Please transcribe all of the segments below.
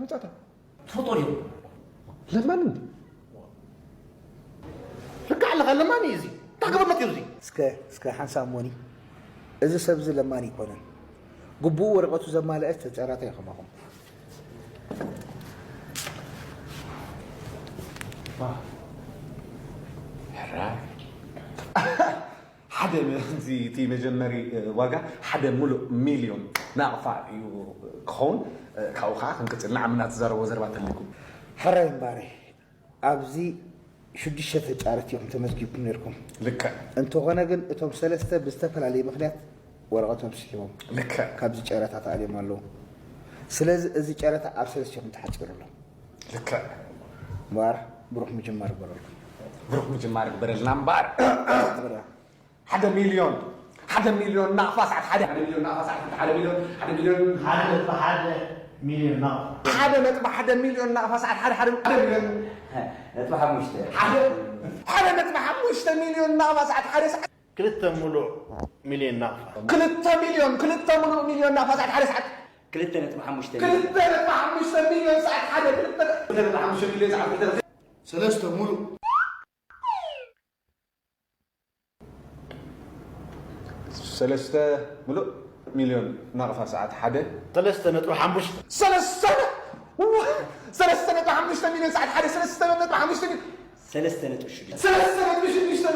መጻታ ትፈጦ ድዮም? ለማኒ እንዲ። ልክዕ ኣለኻ፣ ለማኒ እዩ እዚ። እንታይ ክብል መፅዩ እዚ? እስከ እስከ ሓንሳብ ሞኒ፣ እዚ ሰብ እዚ ለማኒ ኣይኮነን። ግቡኡ ወረቐቱ ዘማልአ ተጫራታይ እዩ ከማኹም። ሕራይ። ሓደ መ- እዚ እቲ መጀመሪ እ፣ ዋጋ ሓደ ሙሉእ ሚልዮን ናቕፋ እዩ ክኸውን። እ፣ ካብኡ ከዓ ክንቅፅል ንዓም እናተዛረቦ ዘረባ ተልኩም። ሕራይ እምባሪ፣ ኣብዚ ሽዱሽተ ተጫረት እዮም ተመዝጊብኩም ነርኩም። ልክዕ። እንተኾነ ግን እቶም ሰለስተ ብዝተፈላለየ ምክንያት ወረቐቶም ስሒቦም ልክዕ። ካብዚ ጨረታ ተኣልዮም ኣለዉ። ስለዚ እዚ ጨረታ ኣብ ሰለስቲኹም ተሓፂሩ ኣሎ። ልክዕ። እምበኣር ብሩኽ ምጅማር ይግበረልኩም። ብሩኽ ምጅማር ይግበረልና እምበኣር። ሓደ ሚልዮን ሓደ ሚልዮን ናቕፋ ሰዓት ሓደ ሓደ ሚልዮን ናቕፋ ሰዓት ሓደ ሚልዮን ሓደ ሚልዮን ሓደ ነጥቢ ሓደ ሚልዮን ናቕፋ ሓደ ነጥቢ ሓደ ሚልዮን ናቕፋ ሰዓት ሓደ ሓደ ሓደ ሚልዮን ነጥቢ ሓሙሽተ ሓደ ሓደ ነጥቢ ሓሙሽተ ሚልዮን ናቕፋ ሰዓት ሓደ ሰዓት ክልተ ሙሉእ ሚልዮን ናቕፋ ክልተ ሚልዮን ክልተ ሙሉእ ሚልዮን ናቕፋ ሰዓት ሓደ ሰዓት ክልተ ነጥቢ ሓሙሽተ ክልተ ነጥቢ ሓሙሽተ ሚልዮን ሰዓት ሓደ ክልተ ነጥቢ ሓሙሽተ ሚልዮን ሰዓት ክልተ ሰለስተ ሙሉእ ሰለስተ ሙሉእ ሚልዮን ናቕፋ ሰዓት ሓደ ሰለስተ ነጥቢ ሓሙሽተ ሰለስተ ሰለስተ ነጥቢ ሓሙሽተ ሚልዮን ሰዓት ሓደ ሰለስተ ነጥቢ ሓሙሽተ ሚልዮን ሰለስተ ነጥቢ ሽዱሽተ ሰለስተ ነጥቢ ሽዱሽተ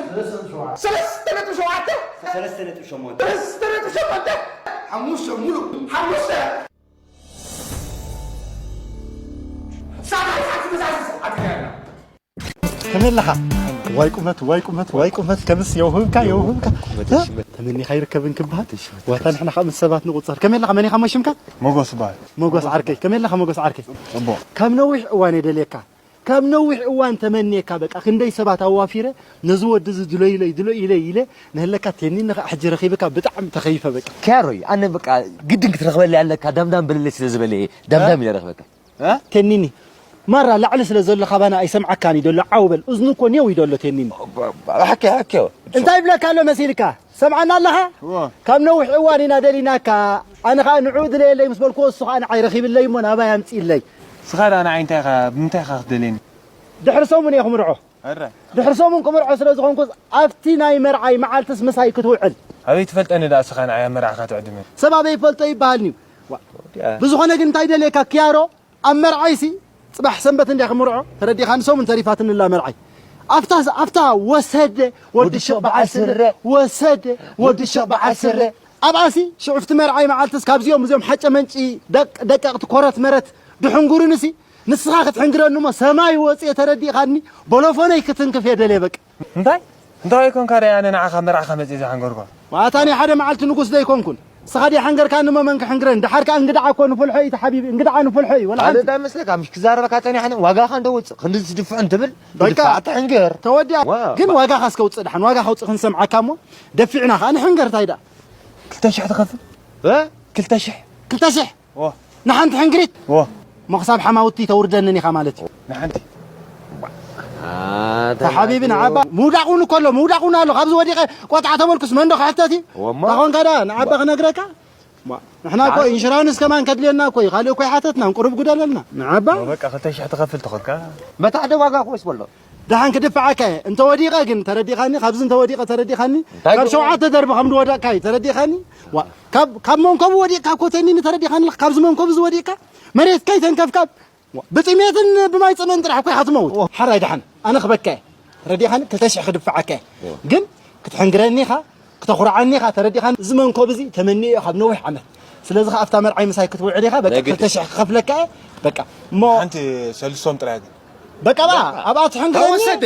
ሰለስተ ነጥቢ ሸውዓተ ሰለስተ ነጥቢ ሸሞንተ ሰለስተ ነጥቢ ሸሞንተ ሓሙሽተ ሙሉእ ሓሙሽተ ሰዓት ሓደ ሰዓት ክመሳሰል ኣትያና ከመይ ኣለኻ? ዋይ ቁመት፣ ዋይ ቁመት፣ ዋይ ቁመት፣ ከምስ የውህብካ፣ የውህብካ። ተመኒኻ ይርከብን ክበሃል። ዋታ ንሕና ካብ ምስ ሰባት ንቑጸር። ከመይ ኣለኻ? መን ኢኻ እሞ ሽምካ? ሞጎስ በሃል። ሞጎስ ዓርከይ። ከመይ ኣለኻ ሞጎስ ዓርከይ? ጽቡቕ። ካብ ነዊሕ እዋን የደልየካ። ካብ ነዊሕ እዋን ተመንየካ በቃ ክንደይ ሰባት ኣዋፊረ ነዚ ወዲ እዚ ድሎ ኢለይ ድሎ ኢለይ ኢለ ንህለካ ቴኒን ንኻ ሕጂ ረኺብካ ብጣዕሚ ተኸይፈ በቃ። ኪያሮይ ኣነ በቃ ግድን ክትረኽበለይ ኣለካ ዳምዳም በለለይ ስለ ዝበለ እየ ዳምዳም ኢለ ረኽበካ። እ? ቴኒኒ ማራ ላዕሊ ስለ ዘሎ ካባና ኣይሰምዓካን እዩ ዘሎ ዓው በል እዝኑ እኮ ኔው እዩ ዘሎ ቴኒኒ። ሓኪ ሓኪ እንታይ ይብለካ ኣሎ መሲልካ? ሰምዓና ኣለኻ? እዎ። ካብ ነዊሕ እዋን ኢና ደሊናካ። ኣነ ኸኣ ንዕኡ ድለየለይ ምስ በልክዎ እሱ ኸኣ ንዓይ ረኺብለይ እሞ ናባይ ኣምጺእለይ። ስኻ ደኣ ንዓይ እንታይ ኢኻ ብምንታይ ኢኻ ክትደልየኒ? ድሕሪ ሰሙን እየ ክምርዖ። ኣረ። ድሕሪ ሰሙን ክምርዖ ስለ ዝኾንኩስ ኣብቲ ናይ መርዓይ መዓልትስ ምሳይ ክትውዕል። ኣበይ ትፈልጠኒ ደኣ ስኻ ንዓይ ኣብ መርዓኻ ትዕድመኒ? ሰብ ኣበይ ይፈልጦ ይበሃልኒ እዩ። ዋ። ወዲያ። ብዝኾነ ግን እንታይ ደልየካ ኪያሮ ኣብ መርዓይሲ ጽባሕ ሰንበት እንድያ ክምርዖ ተረዲኻኒ ሰሙን ተሪፋትኒ ኣላ መርዓይ። ኣብታ ኣብታ ወሰደ ወዲ ወዲ ሸቕ በዓል ስረ ስረ። ወሰደ ወዲ ወዲ ሸቕ ሸቕ በዓል በዓል ስረ ስረ። ኣብኣሲ ሽዑፍቲ መርዓይ መዓልትስ ካብዚኦም እዚኦም ሓጨ መንጪ ደቅ ደቀቕቲ ኮረት መረት ድሕንጉርንሲ ንስኻ ክትሕንግረኒ እሞ ሰማይ ወጽየ ተረዲኻኒ ቦሎፎነይ ክትንክፍ እየ ደልየ በቃ። እንታይ እንታይ ኮንካ ደኣ ኣነ ንዓኻ መርዓኻ መጽየ ዝሓንገርኳ? ዋታ ናይ ሓደ መዓልቲ ንጉስ ዘይኮንኩን። ንስኻ ድያ ሓንገርካኒ እሞ መን ክሕንግረኒ? ደሓር ከኣ እንግድዓ እኮ ንፉልሖ እዩ እቲ ሓቢቢ፣ እንግድዓ ንፉልሖ እዩ። ወላ ኣነ ሓንቲ። እንታይ መስለካ? ምሽ ክዛረበካ ጸኒሐ ዋጋኻ እንደ ወጽእ ክንዲ ዝድፍዕ እንትብል ተወዲኣ። ትድፋዕ ትሕንገር። ተወዲኣ። ዋ፣ ግን ባ- ዋጋኻ እስከ ውጽእ ደሓን፣ ዋጋ ከውጽእ ክንሰምዓካ እሞ ደፊዕና ከኣ ንሕንገር እንታይ ደኣ? ክልተ ሽሕ ትኸፍል? እ? ክልተ ሽሕ። ክልተ ሽሕ? ዎ። ንሓንቲ ሕንግሪት? ዎ። እሞ ክሳብ ሓማውቲ ተውርደንን ኢኻ ማለት እዩ። ንሓንቲ። ኣታ ሓቢቢ ንዓባ ምውዳቕ እውን እኮ ኣሎ፣ ምውዳቕ እውን ኣሎ። ካብዚ ወዲቐ ቆጥዓ ተበልኩስ መን ዶ ክሕተት እዩ? ወማ። ታኾንካ ደኣ ንዓባ ክነግረካ? ማ፣ ንሕና እኮ ኣስ- ኢንሹራንስ ከማን ከድልየና እኮ እዩ። ካልእ እኮ ይሓተትና፣ ቁሩብ ጉደለልና። ንዓባ? በቃ ክልተ ሽሕ ትኸፍል ተኾንካ? በታ ሓደ ዋጋ እኮ ይስበሎ። ደሓን ክድፍዓካ እየ። እንተ ወዲቐ ግን ተረዲኻኒ፣ ካብዚ እንተ ወዲቐ ተረዲኻኒ፣ እንታይ ካብ ግን ሸውዓተ ደርቢ ከም ዝወደቕካ እዩ ተረዲኻኒ። ዋ፣ ካብ፣ ካብ መንኮቡ ወዲቕካ እኮ ተኒኒ ተረዲኻኒ፣ ካብዚ መንኮቡ እዚ ወዲቕካ፣ መሬት ከይተንከፍካ፣ ዋ፣ ብጥሜትን ብማይ ጽምእን ጥራሕ እኮ ኢኻ ትመውት። ዋ። ሓራይ ደሓን፣ ኣነ ክበካ እየ። ተረዲኻኒ፣ ክልተ ሽሕ ክድፍዓካ እየ። ዋ። ግን ክትሕንግረኒ ኢኻ፣ ክተኹርዓኒ ኢኻ፣ ተረዲኻኒ። እዚ መንኮብ እዚ ተመኒዮ ካብ ነዊሕ ዓመት። ስለዚ ኸዓ ኣብታ መርዓይ ምሳይ ክትውዕል ኢኻ፣ በቃ ናይ ግድን። ክልተ ሽሕ ክኸፍለካ እየ። በቃ፣ እሞ ሓንቲ ሰልሶም ጥራይ ግን። በቃ፣ በቃ። ኣብኣ ትሕንግረኒ። ተወሰደ።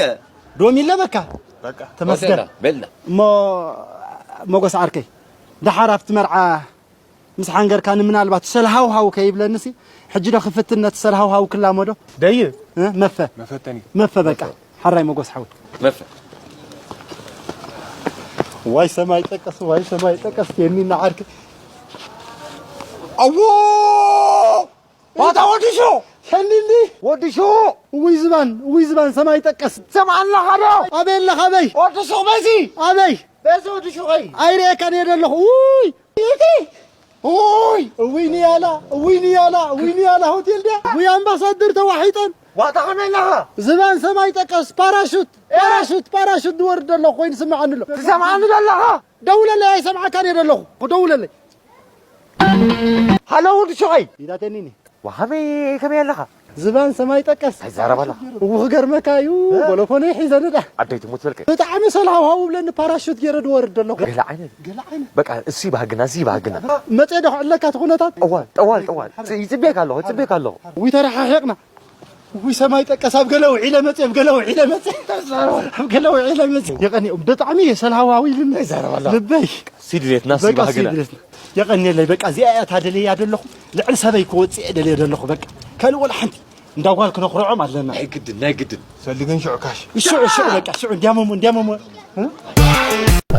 ዶም ኢለ በቃ። በቃ። ተመስገን። ወደና፣ በልና። እሞ ሞጎስ ዓርከይ፣ ደሓር ኣብቲ መርዓ ምስ ሓንገርካኒ ምናልባት ሰልሃውሃው ከይብለንሲ፣ ሕጂ ዶ ክፍትን ነቲ ሰልሃውሃው ክላመዶ? ደይብ። እ? መፈ። መፈተኒ። መፈ በቃ። መፈ። ሓራይ ሞጎስ ሓወይ። መፈ። ዋይ ሰማይ ጠቀስ፣ ዋይ ሰማይ ጠቀስ፣ የኒና ዓርከይ። ኣዎ! ዋታ ወዲ ሹ! ሸኒኒ! ወዲ ሹ! ውይ ዝባን፣ ውይ ዝባን፣ ሰማይ ጠቀስ። ሰምዓና ኻዶ! ኣበይ ኣለኻ፣ ኣበይ? ወዲ ሹ በዚ! ኣበይ? በዚ ወዲ ሹ ኸይ! ኣይርእየካን እየ ዘለኹ። ውይ! እቲ! ኦይ! እውይ ንያላ፣ እውይ ንያላ፣ እውይ ንያላ ሆቴል ድያ? እውይ ኣምባሳደር ተዋሒጠን። ዋታ ከመይ ኣለኻ? ዝባን ሰማይ ጠቀስ ፓራሹት፣ ፓራሹት፣ ፓራሹት ዝወርድ ዘሎ ኮይኑ ስምዓኒ ኣሎ። ትሰምዓኒ ዶ ኣለኻ? ደውለለይ፣ ኣይሰምዓካን እየ ዘለኹ። ደውለለይ። ሃሎ ወዲ ሸቐይ። ኢዳተኒኒ። ዋሃበይ ከመይ ኣለኻ? ዝባን ሰማይ ጠቀስ። ኣይዛረባላ። እው ክገርመካ እዩ፣ እ? ቦሎፎነይ ሒዘኒ ዳ። ኣደይ ትሙት በልከ። ብጣዕሚ ሰልሃውሃው ብለኒ ፓራሹት ገይረ ድወርድ ኣለኹ። ገለ ዓይነት። ገለ ዓይነት። በቃ፣ እዚ ባህግና፣ እዚ ባህግና። መጼ ዶ ክዕለካ እቲ ኩነታት? ጠዋል፣ ጠዋል፣ ጠዋል። ፅ-፣ ይፅበየካ ኣለኹ፣ ይፅበየካ ኣለኹ። ውይ፣ ተረሓሒቕና። ውይ፣ ሰማይ ጠቀስ፣ ኣብ ገለ ውዒለ መጼ፣ ኣብ ገለ ውዒለ መጼ። ኣብ ገለ ውዒለ መጼ። የቐንየኹም፣ ብጣዕሚ እየ ሰልሃውሃው ኢሉኒ። ኣይዛረባላ። ልበይ። ሲድሬትና፣ በቃ፣ ሲባህግና። ሲድሬትና። የቐንየለይ፣ በቃ፣ እዚኣ እያ እታ ደለያ ደለኹ። ልዕሊ ሰበይ ክወፅእ እየ ደለየ ደለኹ፣ በቃ። ካልእ ወላ ሓንቲ። እንዳ ጓል ክነኹርዖም ኣለና። ናይ ግድን፣ ናይ ግድን። ሰሊ ግን ሽዑ ካሽ። ሽዑ፣ ሽዑ፣ በቃ፣ ሽዑ፣ እንዲያመሞ፣ እንዲያመሞ።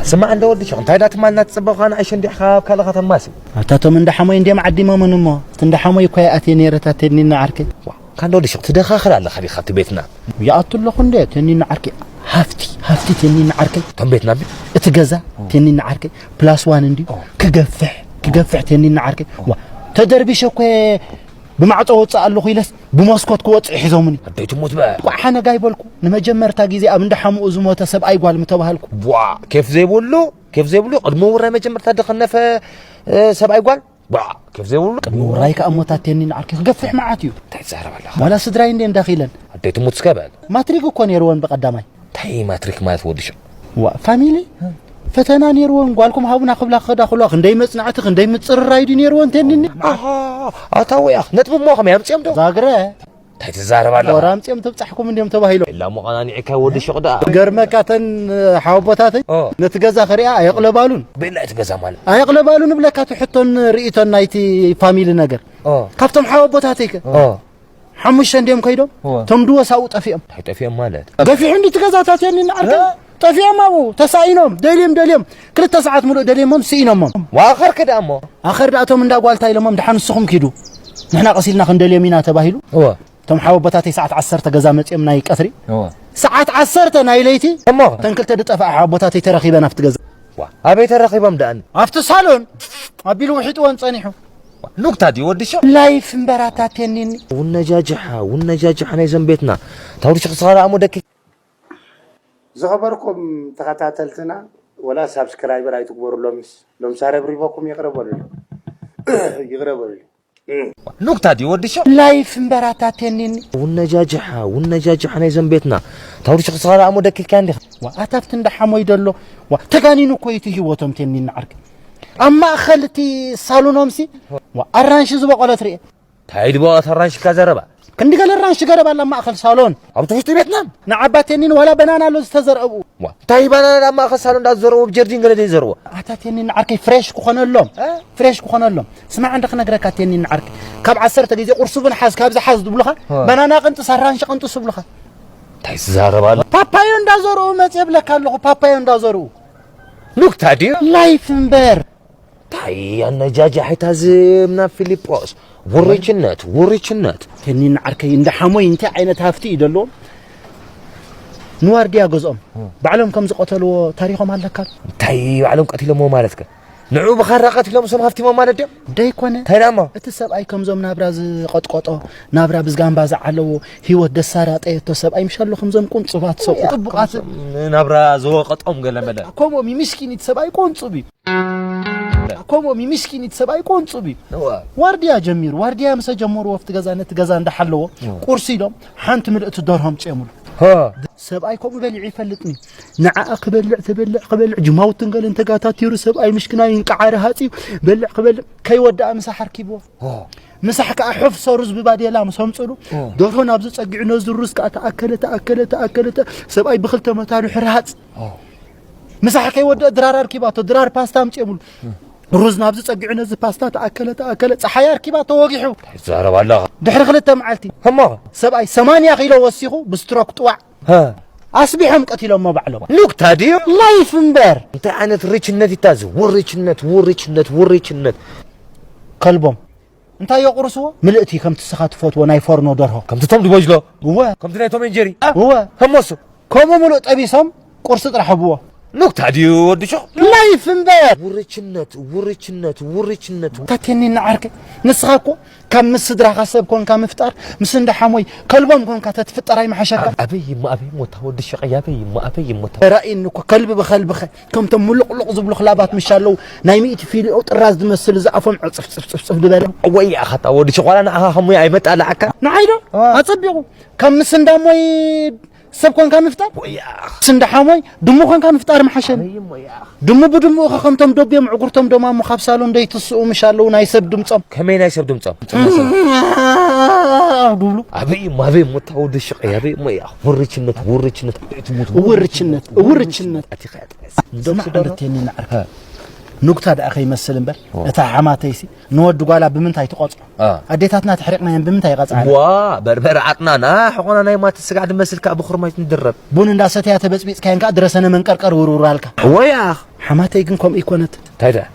ስማዕ፣ እንደ ወዲ ሸቕ፣ እንታይ ዳ ትማልና ትጽበ ኳን ዓይሽ እንዲሕ ካብ ካልእ ከተማሲ? ኣታ ቶም እንዳ ሓሞይ እንዲያም ዓዲሞምን እሞ፣ እቲ እንዳ ሓሞይ እኮ ይኣትየ ነይረ፣ እታ ቴኒና ዓርከይ። ዋ፣ ካን ወዲ ሸቕ፣ ትደኻኽር ኣለኻ ዲኻ እቲ ቤትና? ይኣቱ ኣለኹ እንደ ቴኒና ዓርከይ። ሃፍቲ፣ ሃፍቲ ቴኒና ዓርከይ። እቶም ቤትና ቤት? እቲ ገዛ ኦ። ቴኒና ዓርከይ። ፕላስ ዋን እንድዩ። ኦ። ክገፍሕ፣ ክገፍሕ ቴኒና ዓርከይ። ኦ። ዋ፣ ተደርቢሸ እኮ ብማዕጾ ወጽእ ኣለኹ ኢለስ ብመስኮት ክወጽእ ሒዞምኒ። ኣደይ ትሙት በ። ቋዕ ሓነጋ ይበልኩ። ንመጀመርታ ግዜ ኣብ እንዳ ሓሙኡ ዝሞተ ሰብኣይ ጓል ምተባህልኩ። ቧ፣ ኬፍ ዘይብሉ፣ ኬፍ ዘይብሉ ቅድሚ ውራይ መጀመርታ ድኸነፈ፣ እ፣ ሰብኣይ ጓል። ቧ፣ ኬፍ ዘይብሉ። ቅድሚ ውራይ ከኣ ሞታቴኒ ንዓርኪ ክገፍሕ መዓት እዩ። እንታይ ትዛረብ ኣለኻ? ዋላ ስድራይ እንዴ እንዳኺለን። ኣደይ ትሙት እስከ በል። ማትሪክ እኮ ነይርወን ብቐዳማይ። እንታይ ማትሪክ ማለት ወዲ ሸቕ? ዋ፣ ፋሚሊ? ፈተና ነይርወን፣ ጓልኩም ሃቡና ክብላ ክኸዳ ክልዋ፣ ክንደይ መጽናዕቲ፣ ክንደይ ምጽርራይ ድዩ ነይርወን ቴኒኒ? ኣሃ፣ ኣታ ወያኽ፣ ነጥቢ እሞ ከመይ ኣምጺኦም ዶ? ዛግረ። እንታይ ትዛረብ ኣለኻ? ወራ ኣምጺኦም ተብጻሕኩም እንዲዮም ተባሂሎም። ኢላ እሞ ቐናኒዕካ ወዲ ሸቕ ደኣ። ገርመካ ተን ሓወቦታተይ ኦ። ነቲ ገዛ ክሪኣ ኣየቕለባሉን። ብእላ እቲ ገዛ ማለት? ኣየቕለባሉን እብለካ እቲ ሕቶን ርእይቶን ናይቲ ፋሚሊ ነገር። ኦ። ካብቶም ሓወቦታተይ ከ? ኦ። ሓሙሽተ እንድዮም ከይዶም፣ እወ። እቶም ድወስ ኣብኡ ጠፊኦም። እንታይ ጠፊኦም ማለት? ገፊሑ እንዲ ትገዛታት የኒ ንዓርከይ። እ? ጠፊኦም ኣብኡ፣ ተሳኢኖም፣ ደልዮም፣ ደልዮም። ክልተ ሰዓት ሙሉእ ደልዮሞም፣ ስኢኖሞም። ወኣኸር ከ ደኣ እሞ? ኣኸር ደኣ እቶም እንዳ ጓልታ ኢሎሞም፣ "ደሓን ንስኹም ኪዱ። ንሕና ቀሲልና ክንደልዮም ኢና" ተባሂሉ። እወ። እቶም ሓወቦታተይ ሰዓት ዓሰርተ ገዛ መጺኦም ናይ ቀትሪ። እወ። ሰዓት ዓሰርተ ናይ ለይቲ፣ እሞ? እተን ክልተ ዝጠፍኣ ሓወቦታተይ ተረኺበን ኣብቲ ገዛ። ዋ፣ ኣበይ ተረኺቦም ደኣኒ? ኣብቲ ሳሎን፣ ኣቢሉ ውሒጥወን ጸኒሑ። ኑክታ ድዩ ወዲ ሸቕ? ላይፍ እምበር ኣታ ቴኒኒ። ውነጃጅሓ፣ ውነጃጅሓ ናይ ዘንቤትና። ታውሪ ሸቕ ስኻ ደኣ እሞ ደቂ። ዝኸበርኩም ተኸታተልትና፣ ወላ ሳብስክራይበር ኣይትግበሩ ሎምስ። ሎምስ ኣረብሪበኩም ይቕረ በሉልኝ። ይቕረ በሉልኝ። ኑክታ ድዩ ወዲ ሸቕ? ላይፍ እምበር ኣታ ቴኒኒ። ውነጃጅሓ፣ ውነጃጅሓ ናይ ዘንቤትና። ታውሪ ሸቕ ስኻ ደኣ እሞ ደቂልካ እንዲኻ። ዋ፣ ኣታ ኣብቲ እንዳ ሓሞይ ደሎ። ዋ፣ ተጋኒኑ እኮ እዩ እቲ ህይወቶም ቴኒኒ ዓርከይ። ኣብ ማእኸል እቲ ሳሎኖምሲ፣ ዋ፣ ኣራንሺ ዝበቖለት ርኤ። እንታይ ድበቐት ኣራንሺ ኢልካ ዘረባ? ክንዲ ገለ ኣራንሺ ገረብ ኣላ ኣብ ማእኸል ሳሎን። ኣብቲ ውሽጢ ቤትና? ንዓባ ቴኒን ዋላ በናና ኣሎ ዝተዘርአ ብኡ። ዋ፣ እንታይ ባናና ኣብ ማእኸል ሳሎን እንዳዘርዎ፣ ኣብ ጀርዲን ገለ ድዩ ዘርዎ? ኣታ ቴኒን ዓርከይ ፍሬሽ ክኾነሎም። እ? ፍሬሽ ክኾነሎም። ስማዕ እንደ ክነግረካ ቴኒን ዓርከይ። ካብ ዓሰርተ ግዜ ቁርሲ እውን ሓዝ፣ ካብዚ ሓዝ ዝብሉኻ፣ እ። በናና ቅንጥስ፣ ኣራንሺ ቅንጥስ ይብሉኻ። እንታይ ትዛረብ ኣሎ? ፓፓዮ እንዳዘርኡ መጽእ እብለካ ኣለኹ፣ ፓፓዮ እንዳዘርኡ። ኑክታ ድዩ? ላይፍ እምበር። ታይ ኣነጃጃሒታ ዝምና ፊሊጶስ። ውርችነት፣ ውርችነት። ቴኒን ዓርከይ እንደ ሓሞይ እንታይ ዓይነት ሃፍቲ እዩ ደለዎም? ንዋርድያ ገዝኦም። እ። ባዕሎም ከም ዝቐተልዎ ታሪኾም ኣለካ። እንታይ ባዕሎም ቀቲሎምዎ ማለት ከ? ንዑ ብኻራ ቀቲሎም እሶም ሃፍቲሞም ማለት ድዮም? ደይኮነ። እንታይ ደኣ እሞ? እቲ ሰብኣይ ከምዞም ናብራ ዝቐጥቀጦ፣ ናብራ ብዝጋምባ ዝዓለዎ፣ ህይወት ደሳራጠየቶ ሰብኣይ ምሻሎ ከምዞም ቁንጹባት ሰብኡ። ጥቡቓት። ናብራ ዝወቐጦም ገለ መለ። ከምኦም እዩ፣ ምስኪን እቲ ሰብኣይ ቁንጹብ እዩ። ከምኦም እዩ፣ ምስኪን እቲ ሰብኣይ ቁንጹብ እዩ። እዋ። ዋርድያ ጀሚሩ፣ ዋርድያ ምስ ጀመሩ ወፍቲ ገዛ ነቲ ገዛ እንዳሓለዎ፣ እዋ። ቁርሲ ኢሎም ሓንቲ ምልእቲ ደርሆ ኣምጺኦምሉ። ሆ። ሰብኣይ ከምኡ በሊዑ ይፈልጥኒ። ንዓኣ ክበልዕ፣ ትበልዕ፣ ክበልዕ፣ ጅማውትን ገለን ተጋታቲሩ፣ ሰብኣይ ምሽክናይ እንቃዓሪ ሃጺ፣ በልዕ፣ ክበልዕ፣ ከይወደኣ ምሳሕ ኣርኪብዎ። ኦ። ምሳሕ ከኣ ሕፍ ሰሩዝ ብባዴላ ምስ ኣምጽሉ፣ ኦ። ደርሆ ናብዚ ጸጊዑ ነዚ ሩዝ ከኣ ተኣከለ፣ ተኣከለ፣ ተኣከለ፣ ተ-፣ ሰብኣይ ብኽልተ መታኑ ሕርሃጽ። ኦ። ምሳሕ ከይወደአ ድራር ኣርኪባቶ፣ ድራር ፓስታ ኣምጺኦምሉ። ሩዝ ናብዚ ጸጊዑ ነዚ ፓስታ ተኣከለ፣ ተኣከለ፣ ጸሓይ ኣርኪባቶ ወጊሑ። ትዛረብ ኣለኻ። ድሕሪ ክልተ መዓልቲ። እሞ? ሰብኣይ ሰማንያ ኪሎ ወሲኹ ብስትሮክ ጥዋዕ። ሀ። ኣስቢሖም ቀቲሎሞ ባዕሎም። ኑክታ ድዩ? ላይፍ እምበር። እንታይ ዓይነት ርችነት ይታዝ? ውርችነት፣ ውርችነት፣ ውርችነት። ከልቦም። እንታይ የቑርስዎ? ምልእቲ ከምቲ ስኻ ትፈትዎ ናይ ፎርኖ ደርሆ። ከምቲ ቶም ዲቦጅሎ? እወ። ከምቲ ናይ ቶም ኤንጀሪ? እወ። ከመሱ? ከምኡ ምሉእ ጠቢሶም ቁርሲ ጥራሕ ህብዎ። ኑክታ ድዩ ወዲ ሸቕ? ላይፍ እምበር። ውርችነት፣ ውርችነት፣ ውርችነት። ታቴኒ ንዓርከይ፣ ንስኻ እኮ ካብ ምስ ስድራኻ ሰብ ኮንካ ምፍጣር፣ ምስ እንዳ ሓሞይ ከልቦም ኮንካ ተትፍጠር ኣይምሓሸካ? ኣበይ እሞ ኣበይ ሞታ ወዲ ሸቐይ፣ ኣበይ እሞ ኣበይ ሞታ? ተራእይኒ እኮ ከልቢ ብኸልብኸ፣ ከምቶም ምሉቕሉቕ ዝብሉ ክላባት ምሽ ኣለዉ፣ ናይ ሚእቲ ፊልኦ ጥራዝ ዝመስል ዝኣፎም ዕጽፍ ጽፍ ጽፍ ጽፍ ዝበለ። ወይ ኣኻታ ወዲ ሸቕ፣ ዋላ ንኣኻ ከሙይ ኣይመጣልዓካ? ንዓይ ዶ? ኣዋ። ኣጸቢቑ። ካብ ምስ እንዳ ሞይ ሰብ ኮንካ ምፍጣር? ወያ። ስንዳ ሓሞይ ድሙ ኮንካ ምፍጣር ምሓሸኒ። ኣበይ እሞ ያ። ድሙ ብድሙ እኸ ከምቶም ደብዮም ዕጉርቶም ደማሙ ካብ ሳሎን ደይትስኡ ምሽ ኣለዉ ናይ ሰብ ድምጾም። ከመይ ናይ ሰብ ድምጾም? ድብሉ። ኣበይ እሞ፣ ኣበይ እሞ፣ እታ ወዲ ሽቀይ፣ ኣበይ እሞ ያ። ውርችነት፣ ውርችነት፣ ትሙት፣ ውርችነት፣ ውርችነት። ኣቲኻ እያ ጥቅስ። ስማዕ፣ ስደራ። እንደተኒ ንዓርካ። ሀ። ኑግታ ደኣ ከይመስል እምበር፣ ኦ። እታ ሓማተይሲ ንወዲ ጓላ ብምንታይ ትቆጽሮ? አ። ኣዴታትና ተሕሪቕናየን ብምንታይ ይቐጽዓና? ዋ፣ በርበረ ዓጥናና፣ ሕቖና ናይ ማት ስጋዕ ድመስል ከኣ ብኹርማይት ንድረብ። ቡን እንዳሰተያ ተበጽቢጽካየን ከኣ ድረሰነ መንቀርቀር ውርውር ኣልካ። ወይ ኣኽ። ሓማተይ ግን ከምኡ ይኮነት። እንታይ ደኣ?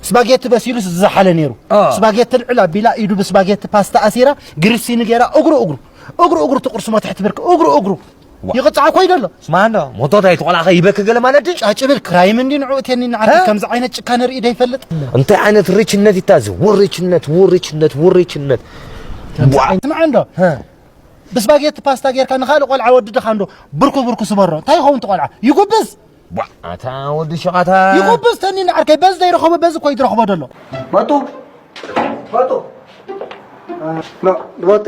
ስፓጌቲ በሲሉስ ዝዘሓለ ነይሩ። አ። ስፓጌቲ ልዕል ኣቢላ ኢዱ ብስፓጌቲ ፓስታ ኣሲራ፣ ግሪሲኒ ገይራ እግሩ እግሩ፣ እግሩ እግሩ ትቁርስሞ ትሕቲ ብርክ፣ እግሩ እግሩ። ዋ። ይቕጻዕ እኮ ይደሎ። ስማ እንዶ፣ ሞቶት ኣይትቆልዓ ኸ ይበክ ገለ ማለት ድዩ? ጫጭብል ክራይም እንዲ ንዑ እቴኒ ንዓዲ ሀ? ከምዚ ዓይነት ጭካነ ርኢ ደይፈልጥ። እንታይ ዓይነት ርችነት ይታ እዚ? ውርችነት፣ ውርችነት፣ ውርችነት። ከምዚ ዋ። ዓይነት ስማዕ እንዶ። ሀ። ብስፓጌቲ ፓስታ ጌርካ ንኻልእ ቆልዓ ወዲ ድኻ እንዶ ብርኩ ብርኩ ስበሮ። እንታይ ይኸውን እቲ ቆልዓ? ይጉብዝ። ዋ፣ ኣታ ወዲ ሸቓታ። ይጉብዝ ተኒ ንዓርከይ በዚ ዘይረኸቦ በዚ እኮ እዩ ዝረኽቦ ደሎ። ባጡ፣ ባጡ። ኖ፣ ባጡ።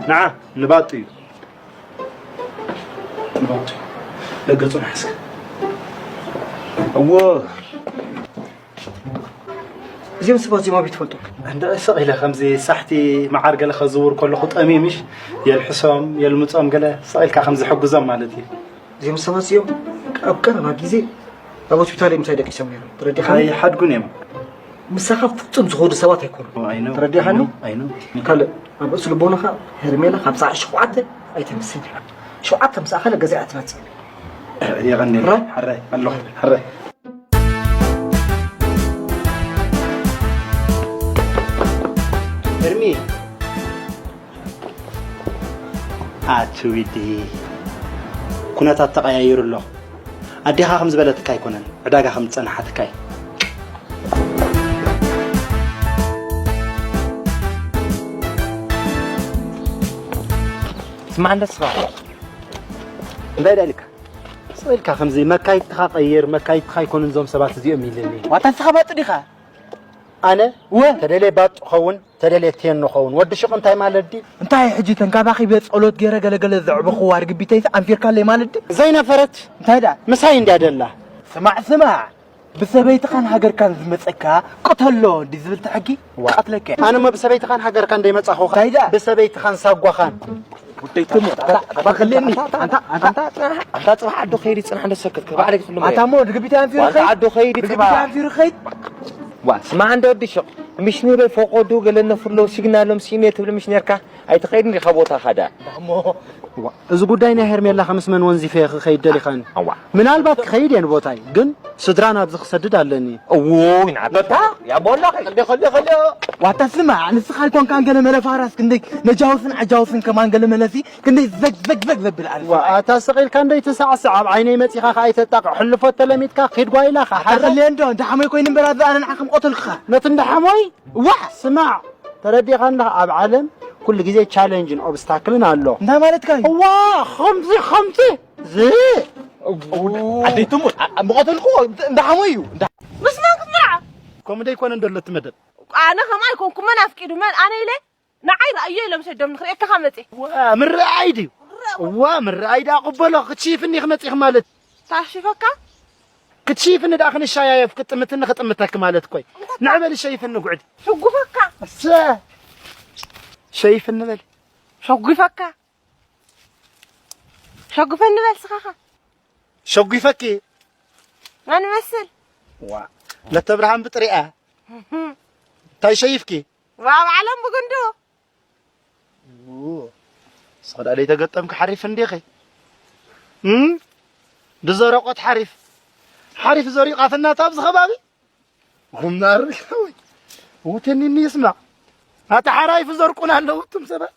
ንዓ፣ ንባጡ እዩ። ንባጡ። ደገጹ ንሓስከ። እዎ። እዚኦም ሰባት እዚኦም ኣበይ ትፈልጦም? እንደ ስቕ ኢለ ከምዚ ሳሕቲ መዓር ገለ ከዝውር ከለኹ ጠሚምሽ የልሕሶም፣ የልምጾም ገለ ስቕ ኢልካ ከምዚ ሕግዞም ማለት እዩ። እዚኦም ሰባት እዚኦም ኣብ ቀረባ ግዜ ኣብ ሆስፒታል እዮም ምሳይ ደቂሶም ነይሮም። ተረዲኻኒ? ኣይሓድጉን እዮም። ምሳኻ ፍጹም ዝኸዱ ሰባት ኣይኮኑን። ኦ፣ I know። ተረዲኻኒ? I know። ካልእ ኣብ ርእሲ ልቦናኻ ሄርሜላ ካብ ሰዓት ሸውዓተ ኣይተምስል። ሸውዓተ ምስ ኣኸለ ገዛ እያ ትመጽእ። የቐንየለይ። ራ? ሕራይ ኣለኹ። ሕራይ። እርሚ። ኣቲ ዊዲ፣ ኩነታት ተቐያይሩ ኣሎ። ኣዴኻ ከም ዝበለትካ ኣይኮነን፣ ዕዳጋ ከም ዝጸንሓትካ እዩ። ስማዕ፣ እንደ ስኻ እንታይ ደሊካ? ስቕ ኢልካ ከምዚ መካይትካ ቀይር፣ መካይትካ ኣይኮኑን እዞም ሰባት እዚኦም ኢለኒ። ዋታ ንስኻ ባጡ ዲኻ? ኣነ? እወ። ተደልየ ባጡ ኸውን፣ ተደልየ ቴኖ ኸውን። ወዲ ሹቕ እንታይ ማለት ድዩ? እንታይ ሕጂ ተንካባኺበ ጸሎት ገይረ ገለገለ ዘዕበኽዋ ርግቢተይስ ኣንፊርካለይ ማለት ድዩ? ዘይነፈረት እንታይ ደኣ? ምሳይ እንድያ ደላ። ስማዕ፣ ስማዕ። ብሰበይትኻን ሃገርካን ዝመጸካ ቅተሎ እንዲ ዝብል እቲ ሕጊ ዋ። ይቐትለካ። ኣነ እሞ ብሰበይትኻን ሃገርካን ደይመጻኹ እንታይ ደኣ? ብሰበይትኻን ሳጓኻን። ወደይ ትሙ፣ ኣታ፣ ኣታ፣ ኣታ፣ ኣታ፣ ኣታ፣ ኣታ፣ ኣታ፣ ጽባሕ ዓዱ ኸይድ ይጽናሕ እንዶ ሰክት፣ ከባዕለይ ክፍሉ ኣታ እሞ ርግቢት ኣንፊሩ ዋንታ ኸይድ። ዓዱ ኸይድ ርግቢት ይጽባሕ። ኣንፊሩ ኸይድ። ዋ፣ ስማዕ እንዶ ወዲ ሹቕ፣ ምሽነሪ ፈቆዱ ገለ ነፍሎ ሲግናሎም ሲሜ ትብል ምሽነርካ ኣይትኸይድን ዲኻ ቦታኻ ደኣ? እሞ ዋ፣ እዚ ጉዳይ ናይ ሄርሜላ ከምስ መን ወንዚፈ ክኸይድ ደሊኻኒ? ኣዋ። ምናልባት ክኸይድ እየ ንቦታይ፣ ግን ስድራ ናብዚ ክሰድድ ኣለኒ። እውይ፣ ንዓበታ፣ ያቦላ ኸይድ። ከልዮ፣ ከልዮ፣ ከልዮ። ዋታ ስማዕ፣ ንስኻ ኣይኮንካን ገለ መለ ፋራስ ክንደይ ነጃውስን ዓጃውስን ከማን ገለ መለሲ ክንደይ ዘግ ዘግ ዘግ ዘብል ኣለ ዋ፣ ሰብኣይ። ኣታ ስቕ ኢልካ እንደይ ትሳዕስዕ፣ ኣብ ዓይነይ መጺኻ ኸኣ ኣይተጣቕዕ። ሕልፎ ተለሚድካ ኪድ ጓይላኻ። ኣታ ሓረ- ከልዮ እንዶ፣ እንዳ ሓሞይ ኮይኑ እምበር ኣብዚ ኣነ ንዓኻ ከም ቀተልኩኻ። ነቲ እንዳ ሓሞይ? ዋ! ስማዕ፣ ተረዲእካ ኣለኻ፣ ኣብ ዓለም ኩሉ ግዜ ቻለንጅን ኦብስታክልን ኣሎ። እንታይ ማለትካ እዩ? ዋ፣ ኸምዚ፣ ኸምዚ፣ ዝ- ኣደይ ትሙት፣ ኣ-፣ ኣ-፣ ምቐተልኩ እንዳ ሓሞይ እዩ። እንዳ- ምስማዕ ክትምርዓ። ከምኡ ደይኮነ እንደሎ እቲ መደብ። ኣነ ከምኣ ኣይኮንኩ፣ መን ኣፍቂዱ፣ መን? ኣነ ኢለ ንዓይ ረኣዮ ኢሎም ሰዶም ንኽርእየካ መጽእ። ዋ፣ ምርኣይ ድዩ? ዋ፣ ምርኣይ ደኣ ቅበሎ፣ ክትሽይፍኒ ክመጽእኺ ማለት። ታሽፈካ? ክትሽይፍኒ ደኣ ክንሻያየፍ፣ ክጥምትኒ ክጥምተኪ ማለት እኮ እዩ። ንዕበል ሸይፍኒ ጉዕዲ። ሕጉፈካ። እሰ። ሸይፍኒ በል። ሸጒፈካ። ሸጒፈኒ በል ስኻኻ። ሸጒፈኪ። መን ይመስል? ዋ። ለተብርሃን ብጥሪኣ። እንታይ ሸይፍኪ? ዋ፣ ኣብ ዓለም ብጉንዱ። ው፣ ንስኺ ደኣ ደይተገጠምኪ ሓሪፍ እንዲኺ። እም? ብዘረቆት ሓሪፍ። ሓሪፍ ዘሪቑ ኣፈናታ ኣብዚ ከባቢ። ጉማር። ውትኒኒ ይስማዕ። ኣታ ሓራይፍ ዘርቁን ኣለዉ እቱም ሰባት።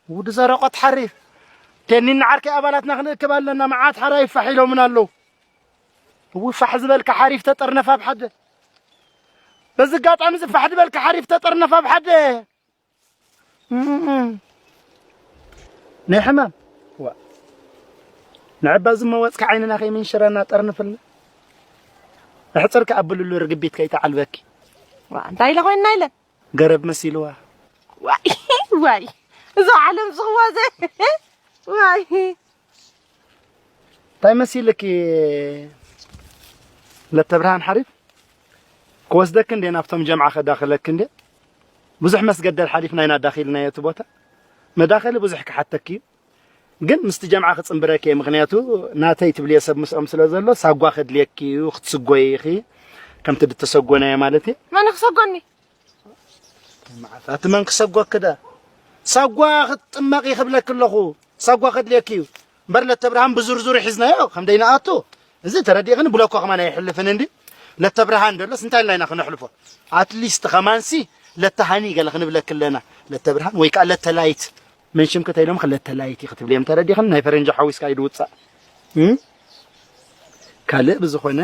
ውዲ ዘረቆት ሓሪፍ። ቴኒን ዓርከይ ኣባላትና ክንእክብ ኣለና። መዓት ሓራይፍ ፋሕ ኢሎምን ኣለዉ። እው ፋሕ ዝበልካ ሓሪፍ ተጠርነፍ ኣብ ሓደ። በዚ ኣጋጣሚ እዚ ፋሕ ዝበልካ ሓሪፍ ተጠርነፍ ኣብ ሓደ። እም። ናይ ሕማም። ዋ። ንዕባ ዝመወጽካ ዓይንና ከይምንሽረና ጠርንፍልና። ኣሕጽርካ ኣብልሉ ርግቢት ከይተዓልበኪ። ዋ፣ እንታይ ኢለ ኮይና ኢለ? ገረብ መሲልዋ። ዋይ፣ ዋይ። እዛ ዓለም ዝኽዋ ዘ-፣ ዋይ። እንታይ መሲልኪ ለተብርሃን ሓሪፍ? ክወስደኪ እንዴ ናብቶም ጀምዓ ከዳኽለኪ እንዴ? ብዙሕ መስገደል ሓሊፍና ኢና ዳኺልናዮ እቲ ቦታ። መዳኸሊ ብዙሕ ክሓተኪ እዩ። ግን ምስቲ ጀምዓ ክጽንብረኪ እየ። ምኽንያቱ ናተይ ትብልዮ ሰብ ምስኦም ስለ ዘሎ ሳጓ ከድልየኪ እዩ፣ ክትስጎዪ ኢኺ። ከምቲ ድተሰጎናዮ ማለት እዩ። መን ክሰጎኒ? መዓት ኣቲ መን ክሰጎኪ ዳ? ሳጓ ክትጥመቂ ክብለኪ ኣለኹ። ሳጓ ከድልየኪ እዩ። እምበር ለተብርሃን ብዝርዝሩ ሒዝናዮ ከም ደይንኣቱ። እዚ ተረዲእኽኒ ብለኮ ከማን ኣይሕልፍን እንዲ። ለተብርሃን ደሎስ እንታይ ኢልና ኢና ክነሕልፎ? ኣትሊስት ከማንሲ ለተሃኒ ገለ ክንብለኪ ኣለና። ለተብርሃን ወይ ከኣ ለተላይት። መን ሽምኪ ተይሎም ክለተላይት ኢኺ ትብልዮም ተረዲእኽኒ። ናይ ፈረንጂ ሓዊስካ እዩ ድውጻእ። እም? ካልእ ብዝኾነ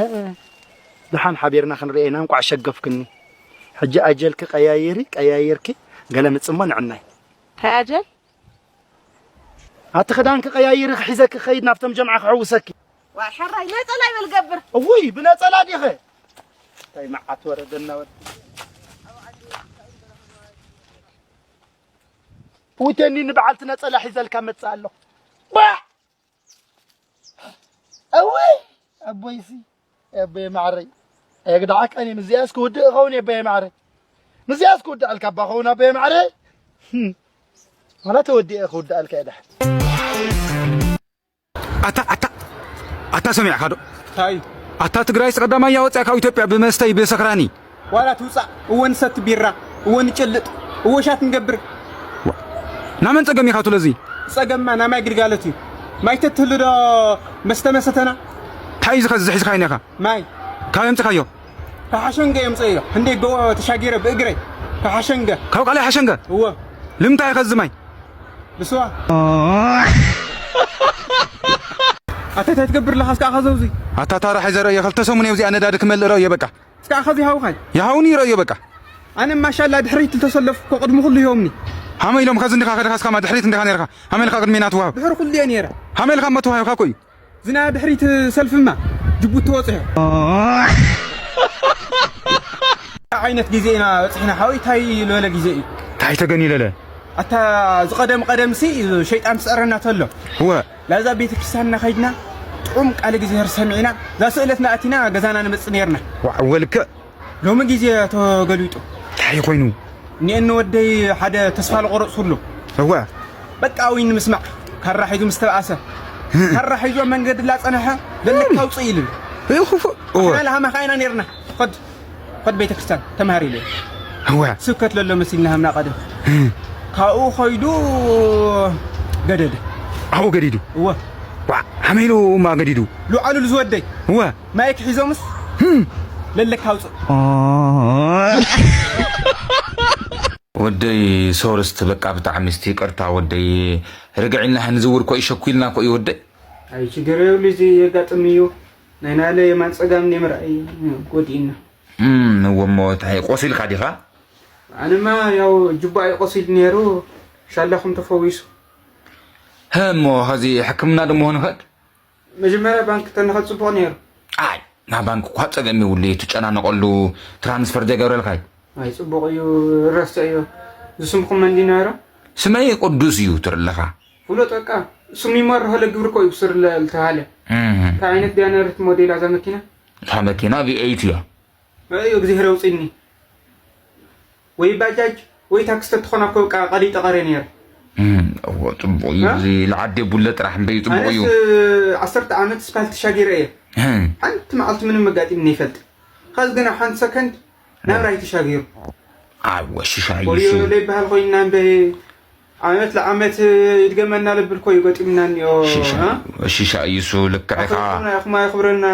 ደሓን ሓቢርና ክንርእየና እንቋዕ ሸገፍክኒ። ሕጂ ኣጀልኪ ቀያይሪ፣ ቀያይርኪ ገለ ምጽሞ ንዕናይ። እንታይ ኣጀል? ኣቲ ክዳንኪ ቀያይሪ ክሒዘኪ ክኸይድ ናብቶም ጀምዓ ክሕውሰኪ። ዋይ፣ ሕራይ ነጸላ ይበል ገብር። እውይ፣ ብነጸላ ዲኸ? እንታይ መዓት ወረደና ወዲ። ውተኒ ንበዓልቲ ነጸላ ሒዘልካ መጽእ ኣለኹ። ባ! እውይ፣ ኣቦይሲ፣ ኣቦይ ማዕረይ። ኣየግዳዓካን እዩ። ምስዚኣስ ክውድእ እኸውን የቦይ ማዕረይ። ምስዚኣስ ክውድኣልካ እባ ኸውን ኣቦይ ማዕረይ። ህም። ዋላ ተወዲኤ ክውድኣልካ እየ ደሓን። ኣታ፣ ኣታ፣ ኣታ ሰሚዕካ ዶ? እንታይ? ኣታ ትግራይስ ቀዳማይ ያወፅያ ካብ ኢትዮጵያ ብመስተይ ብሰክራኒ። ዋላ ትውፃእ፣ እወ ንሰቲ ቢራ፣ እወ ንጭልጥ፣ እወ ሻት ንገብር። ዋ፣ ናመን ፀገም ኢኻ ትብሎ እዚ? ፀገምማ ናይ ማይ ግልጋሎት እዩ። ማይ ተትህሉ ዶ መስተ መሰተና? እንታይ እዩ ዝኸዚ ዝሒዝካዮ እኒኻ? ማይ። ካበይ ኣምፂኻዮ? ካብ ሓሸንገ እየ ኣምፅአዮ። ክንደይ ጎቦ ተሻጊረ ብእግረይ። ካብ ሓሸንገ። ካብ ቃላይ ሓሸንገ? እወ። ልምንታይ እዩ ኸዚ ማይ? ብስዋ። ኣታ እንታይ ትገብር ኣለኻ እስካዕ ካዘውዚ? ኣታ ታራ ሒዘ ረእዮ፣ ክልተ ሰሙን እየ ኣብዚኣ ነዳዲ ክመልእ ረእዮ በቃ። እስካዕ ካዚ ሃውኻይ። ይሃውኒ ረእዮ በቃ። ኣነ ማሻላ ድሕሪት ዝተሰለፍኩ እኮ ቅድሚ ኩሉ ይሆምኒ። ሃመ ኢሎም ኸዚ እንዲኻ ከድኻ እስካማ ድሕሪት እንዲኻ ነርካ። ሃመ ኢልካ ቅድሜና ትውሃብ። ድሕሪ ኩሉ እየ ነይረ። ሃመ ኢልካ እሞ ትውሃብካ እኮ እዩ። ዝና ድሕሪት ሰልፍማ ጅቡቲ ወፂሑ። እንታይ ዓይነት ግዜ ኢና በፂሕና ሓወይ? እንታይ ዝበለ ግዜ እዩ? እንታይ ተገኒ ለለ? ኣታ ዝቐደም ቀደምሲ ሸይጣን ትፀረና ተሎ። እወ። ላዛ ቤተ ክርስቲያንና ከይድና ጥዑም ቃል እግዚኣብሔር ሰሚዕና እዛ ስእለትና ኣቲና ገዛና ንመፅእ ነርና። ዋዕ ወልከ። ሎሚ ግዜ ተገሊጡ። እንታይ ኮይኑ? እኒአኒ ወደይ ሓደ ተስፋ ዝቆረፅኩሉ። እወ። በቃ ዊን ንምስማዕ ካራ ሒዙ ምስ ተበኣሰ፣ ካራ ሒዙ ኣብ መንገዲ ላፀንሐ፣ ለለካ ኣውፅእ ኢሉ። እኹፉ። እወ። ንሕና ለሃማ ከኣ ኢና ነርና። ኸድ፣ ኸድ ቤተ ክርስቲያን ተምሃር ኢሉ። እወ። ስብከት ለሎ መሲልና ሃምና ቀደም። እ። ካብኡ ኸይዱ ገደደ። ኣብኡ ገዲዱ? እወ። ዋ፣ ሃመይ ኢሉ እማ ገዲዱ? ሉዓሉ ዝወደይ። እወ። ማይክ ሒዞምስ? ህም። ለለካ ኣውፅእ። ኦ። ወደይ ሶርስት በቃ ብጣዕሚ እስቲ ይቅርታ ወደይ፣ ርግዕ ኢልና ንዝውር ኮ ይሸኩ ኢልና ኮ እዩ ወደይ። ኣይ ችግር የብሉ፣ እዚ የጋጥም እዩ። ናይ ናለ የማን ጸጋም ናይ ምርኣይ ጎዲእና። እም፣ እወ እሞ እንታይ ቆሲልካ ዲኻ? ኣነማ ያው ጅቡኣ ይቆሲል ነይሩ፣ ሻላኹም ተፈዊሱ። ሀ፣ እሞ ኸዚ ሕክምና ደሞ ንኸድ? መጀመርያ ባንክ ተንኸድ ጽቡቕ ነይሩ። ኣይ፣ ናብ ባንክ እኳ ጸገም የብሉ፣ ትጨናነቐሉ ትራንስፈር ዘይገብረልካይ። ኣይ፣ ጽቡቕ እዩ፣ ረስዐዮ። ዝስምኹም መን ድዩ ነይሩ? ስመይ ቅዱስ እዩ ትርኢ ኣለኻ። ፍሉጥ በቃ፣ ስም ይመርሖ ለግብር እኮ እዩ ብስር ለ-፣ ልተባለ። እህ። እንታይ ዓይነት ድያ ነርት ሞዴል እዛ መኪና? እታ መኪና ቪ ኤይት እያ። ኣይ፣ እግዚኣብሔር ኣውፅኒ። ወይ ባጃጅ ወይ ታክሲ ተትኾና እኮ በቃ ቀሊጠ ቀርየ ነይረ። እም፣ እዎ፣ ጽቡቕ እዩ። እ? እዚ ለዓዲ ቡለ ጥራሕ እምበይ ጽቡቕ እዩ። ኣነስ ዓሰርተ ዓመት ስፓልት ተሻጊረ እየ። እም። ሓንቲ መዓልቲ ምንም መጋጢምኒ ይፈልጥ። ኸዚ ግን ኣብ ሓንቲ ሰከንድ ናብራይ ተሻጊሩ። ኣዎ፣ ሽሻ እዩ ወዮ እሱ። ለይበሃል ኮይንና እምበይ ዓመት ለዓመት ይድገመና ልብል እኮ እዩ ገጢምና እኒኦ፣ ሽሻ እ? እዩ፣ ሽሻ እዩ እሱ፣ ልክዕ ኢኻ። ኣኽብረና ኢኹም፣ ኣየኽብረና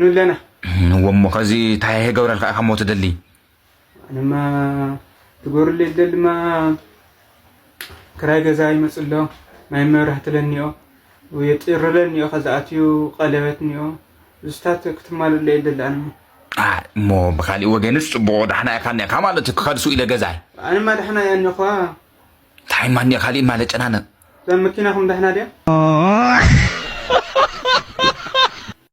ንብለና። እም፣ እዎ እሞ ኸዚ እንታይ ይገብረልካ ኢኻ እሞ ትደሊ? ኣነማ ትገብርለይ ዝደሊ ድማ ክራይ ገዛ ይመጽእ ኣሎ፣ ማይ መብራህቲ ለኒኦ፣ የጢርለኒኦ፣ ከዛ ኣትዩ ቀለበት ኒኦ፣ ምስታት ክትማልለ ይደሊ ኣነ። እሞ ብካሊእ ወገንስ ፅቡቕ ዳሕና ኢኻ እኒኻ ማለት እዩ። ክኸድ ስኡ ኢለ ገዛይ ኣነማ ዳሕና እያ እኒኹዋ። እንታይ ማን ካሊእ ማለት ጨናነቕ እዛ መኪናኹም ዳሕና ድያ?